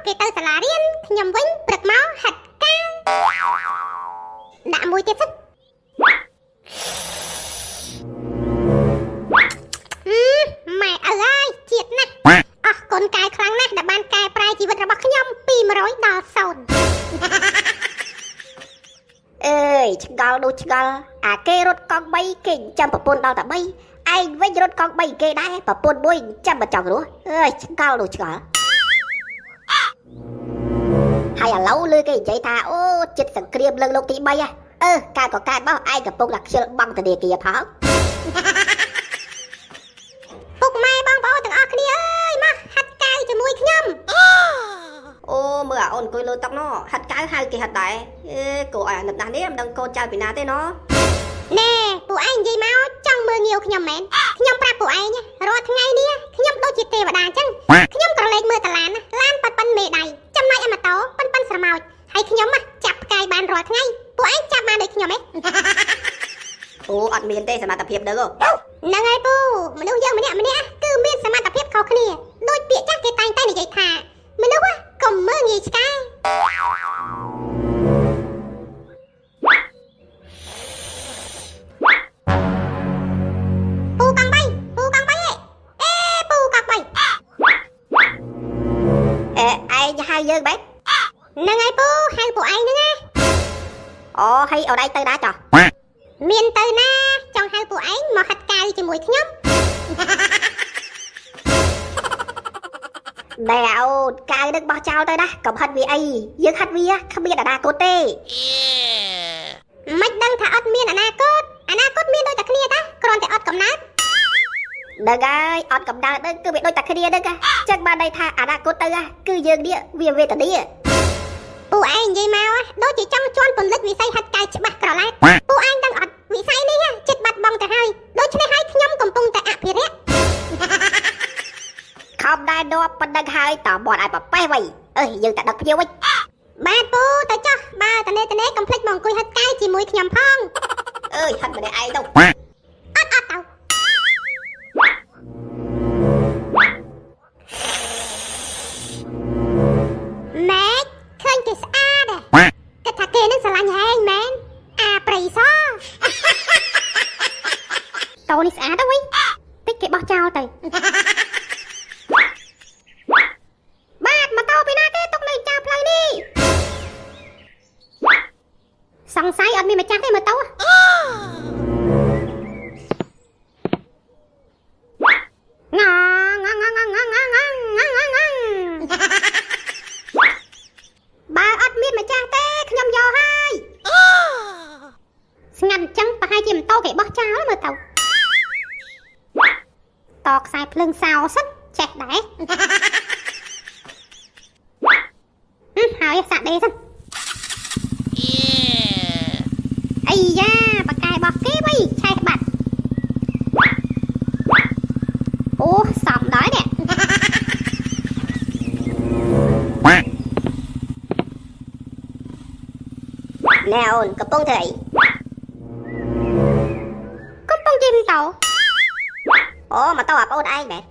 គេទៅសាលារៀនខ្ញុំវិញព្រឹកមកហិតកាវដាក់មួយទៀតសិនអឺម៉ែឪអើយជាតិណាស់អស់គុណកែខ្លាំងណាស់ដែលបានកែប្រែជីវិតរបស់ខ្ញុំពី100ដល់0 អើយឆ្ងល់ដូចឆ្ងល់អាគេរត់កង់3គេចិញ្ចឹមប្រពន្ធដល់តែ3ឯងវិញរត់កង់3គេដែរប្រពន្ធមួយចិញ្ចឹមមិនចង់រស់អើយឆ្ងល់ដូចឆ្ងល់ហើយឥឡូវលើគេនិយាយថាអូចិត្តសង្គ្រាមលើកលោកទី3ហ៎អឺកើតក៏កើតមកឯងកំពុងតែខ្ជិលបង់ធនាគារផង ពុកម៉ែបងប្អូនទាំងអស់គ្នាអើយមកហាត់កាវជាមួយខ្ញុំ អូមើលអាអូនអង្គុយលើតុណោះហាត់កៅហៅគេហាត់ដែរអេគួរឲ្យអាណិតណាស់នេះមិនដឹងកូនចៅពីណាទេណោះ ណែពួកឯងនិយាយមកចង់មើលងាវខ្ញុំមែនខ្ញុំប្រាប់ពួកឯងរាល់ថ្ងៃនេះខ្ញុំដូចជាទេវតាអញ្ចឹងខ្ញុំក្រឡេកមើលតាឡានឡានប៉ប៉ិនមេដៃចំណែកឯម៉ូតូប៉ិនប៉ិនស្រមោចហើយខ្ញុំចាប់ផ្កាយបានរាល់ថ្ងៃពួកឯងចាប់បានដូចខ្ញុំទេ អូអត់មានទេសមត្ថភាពដឹង ហ្នឹងហើយពូមនុស្សយើងម្នាក់ម្នាក់គឺមានសមត្ថភាពខុសគ្នាដូចពាក្យចាស់គេតែងតែនិយាយថាមនុស្សកុំមើលងាយឆ្កែពូកង់បីពូកង់បីអេពូកង់បី អេឯងហៅយើងបែប ហ្នឹងហើយពូហៅពួកឯងហ្នឹងណា អូហើយអូនឯងទៅណាចោះ មានទៅណាចង់ហៅពួកឯងមកហាត់កាវជាមួយខ្ញុំ បែអូនកាវនឹងបោះចោលទៅណាកុំហិតវាអីយើងហិតវាគ្មានអនាគតទេ មិនដឹងថាអត់មានអនាគតអនាគតមានដូចតែគ្នាតាគ្រាន់តែអត់កំណើត ដឹងហើយអត់កំដៅដឹងគឺវាដូចតែគ្នាហ្នឹងចឹងបានន័យថាអនាគតទៅគឺយើងនេះវាវេទនា ពួកឯងនិយាយមកដូចជាចង់ជន់ពន្លិចវិស័យហាត់កាយច្បាស់ក្រឡែតពួកឯងដឹងអត់វិស័យនេះចិត្តបាត់បង់ទៅហើយដូច្នេះហើយខ្ញុំកំពុងតែអភិរក្ស ខំដែរដបប៉ុណ្ណឹងហើយតើមាត់ឲ្យប្រប៉េះវិញអើយយើងតែដឹកភ្ញៀវវិញ បាទពូទៅចុះបើតនេតនេកុំភ្លេចមកអង្គុយហាត់កាយជាមួយខ្ញុំផង អើយហិតម្នាក់ឯងទៅ អត់អត់ទៅម៉ែឃើញគេស្អាតគិតថាគេនឹងស្រឡាញ់ហែងមែនអាប្រៃសតោនេះស្អាតទៅវិញតិចគេបោះចោលទៅបាទម៉ូតូពីណាគេទុកនៅចោលផ្លូវនេះសង្ស័យអត់មានម្ចាស់ទេម៉ូតូងងងងងងងងងងងបើអត់មានម្ចាស់ទេខ្ញុំយកហើយស្ងាត់អញ្ចឹងប្រហែលជាម៉ូតូគេបោះចោលមើលទៅតខ្សែភ្លើងសោសិនចេះដែរហើយសាក់ដេសិនអីយ៉ាបកកែបោះគេវិញឆេះបាត់អូសំដល់នេះ ណែអូនកំពុងធ្វើអី កំពុងជិះម៉ូតូ អូម៉ូតូអាប្អូនឯងមែន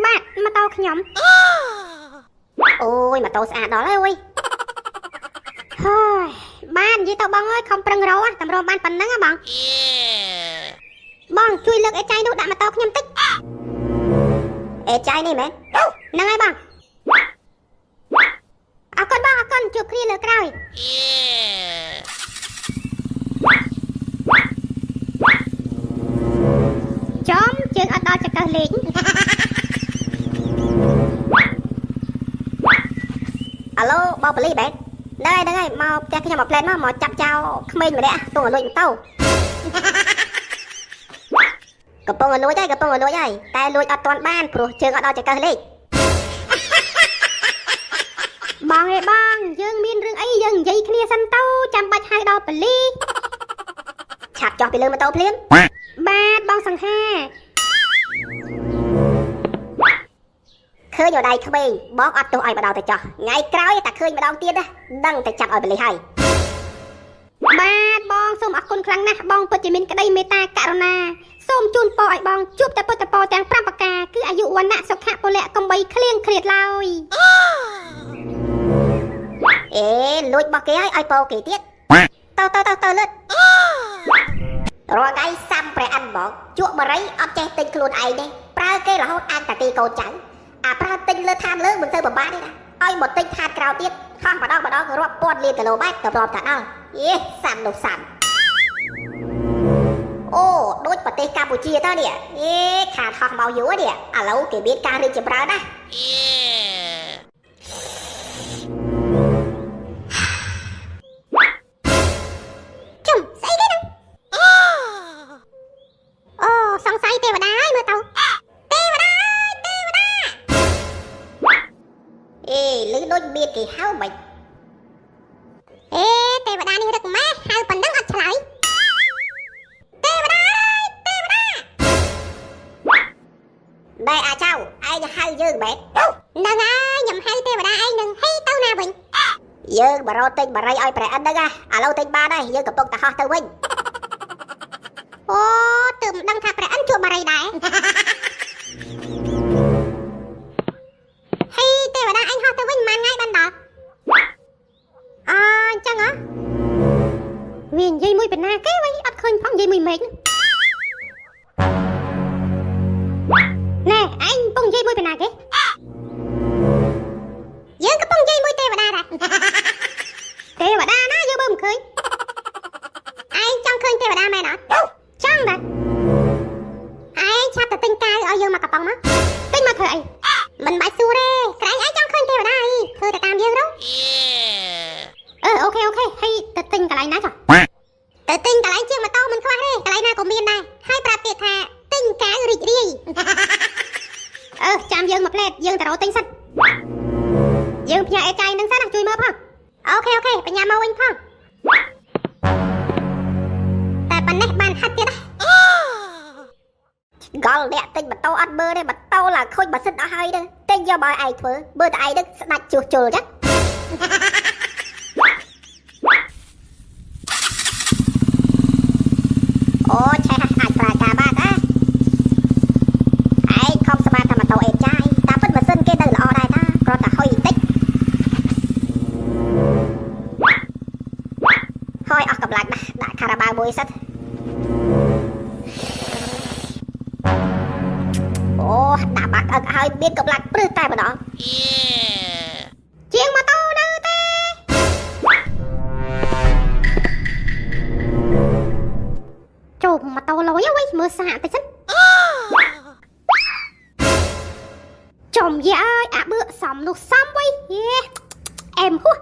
បាទម៉ូតូខ្ញុំ អូយម៉ូតូស្អាតដល់ហើយអូយ ហើយបាននិយាយទៅបងអើយខំប្រឹងរកតម្រុំបានប៉ុណ្ណឹងហ៎បងបងជួយលើកអេចៃនោះដាក់ម៉ូតូខ្ញុំតិច អេចៃនេះមែន ហ្នឹងហើយបងអរគុណបងអរគុណជួបគ្នាលើក្រោយចំជើងអត់ដល់ចង្កឹះលេង អាឡូបងប៉ូលីសបែហ្នឹងហើយហ្នឹងហើយមកផ្ទះខ្ញុំមកផ្លែនមកចាប់ចោលក្មេងម្នាក់ទងឲ្យលួចម៉ូតូកំពុងឲ្យលួចហើយកំពុងឲ្យលួចហើយតែលួចអត់ទាន់បានព្រោះជើងអត់ដល់ចង្កឹះលេង បងឯបងយើងមានរឿងអីយើងនិយាយគ្នាសិនទៅចាំបាច់ហៅដល់ប៉ូលីស ឆាប់ចុះពីលើម៉ូតូភ្លាម បាទបងសង្ហា ឃើញឲ្យដៃក្មេងបងអត់ទោសឲ្យម្ដងទៅចោះថ្ងៃក្រោយតែឃើញម្ដងទៀតណាដឹងតែចាប់ឲ្យប៉ូលីសហើយ បាទ បងសូមអរគុណខ្លាំងណាស់បងពិតជាមានក្តីមេត្តាករុណាសូមជូនពរឲ្យបងជួបតែពុទ្ធពរទាំង5ប្រការគឺអាយុវណ្ណៈសុខៈពលៈកំបីគ្លៀងគ្លាតឡើយ អេលួចរបស់គេហើយឲ្យពោគេទៀតទៅទៅទៅទៅលឿនរាល់ថ្ងៃសាំព្រះអិនហ្មងជក់បារីអត់ចេះទិញខ្លួនឯងទេប្រើគេរហូតអានតាទីកូនចៅអាប្រើទិញលើឋានលើមិនសូវពិបាកទេណាឲ្យមកទិញឋានក្រោមទៀតហោះម្ដងម្ដងរាប់ពាន់លានគីឡូម៉ែត្រទៅរាប់តាដល់យេសាំនោះសាំអូដូចប្រទេសកម្ពុជាតើនេះអេខាតហោះមកយូរនេះឥឡូវគេមានការរីកចម្រើនណា ជុំស្អីគេហ្នឹងអូសង្ស័យទេវតាហើយមើលទៅទេវតាអើយទេវតា អេឮដូចមានគេហៅមិន អេទេវតានេះរឹកម៉េះហៅប៉ុណ្ណឹងអត់ឆ្លើយទេវតាអើយទេវតា ណែអាចៅឯងហៅយើងមែន ហ្នឹងហើយខ្ញុំហៅទេវតាឯងនឹងហេទៅណាវិញ យើងមករកទិញបារីឲ្យព្រះអិនហ្នឹងណាឥឡូវទិញបានហើយយើងកំពុងតែហោះទៅវិញ អូទើបមិនដឹងថាព្រះអិនជួបបារីដែរហេទេវតាឯងហោះទៅវិញប៉ុន្មានថ្ងៃបានដល់អអញ្ចឹងហ៎វានិយាយមួយបណ្ណាគេវិញអត់ឃើញផងនិយាយមួយមេឃណែឯងកំពុងនិយាយមួយបណ្ណាគេយើងកំពុងនិយាយមួយទេវតាដែរទេវតាណាយើងមើលមិនឃើញឯងចង់ឃើញទេវតាមែនអត់ចង់ដែរឯងឆាប់ទៅទិញកាវឲ្យយើងមកកំប៉ុងមកទិញមកធ្វើអីមិនបាច់សួរទេក្រែងឯងចង់ឃើញទេវតាអីធ្វើតែតាមយើងទៅអឺ OK OK ហើយទៅទិញកន្លែងណាចុះទៅទិញកន្លែងជាងម៉ូតូមិនខ្វះទេកន្លែងណាក៏មានដែរហើយប្រាប់គេថាទិញកាវរីករាយអឺចាំយើងមកផ្លែតយើងទៅរកទិញសិនយើងផ្ញើអេចាយនឹងសិនណាជួយមើលផង OK OK បញ្ញាមកវិញផងតែប៉ុណ្ណេះបានហាត់ទៀតណា កលអ្នកទិញម៉ូតូអត់មើលទេម៉ូតូឡើងខូចម៉ាស៊ីនអស់ហើយទៅទិញយកមកឲ្យឯងធ្វើមើលតែឯងនឹងស្ដាច់ជួសជុលចឹងអូឆេះអាចប្រើការបានណាឯងខំស្មានថាម៉ូតូអេចាយតាមពិតម៉ាស៊ីនគេនៅល្អដែរតាគ្រាន់តែហុយតិចហើយអស់កម្លាំងណាស់ដាក់ខារ៉ាបាវមួយសិនអូដាក់បាក់អឹកហើយមានកម្លាំងព្រឹសតែម្ដង ជាងម៉ូតូនៅទេចូលម៉ូតូលយអ្វីមើលសាកតិចសិនចំយាអើយអាបឿសំនោះសំវៃយេអែមហួស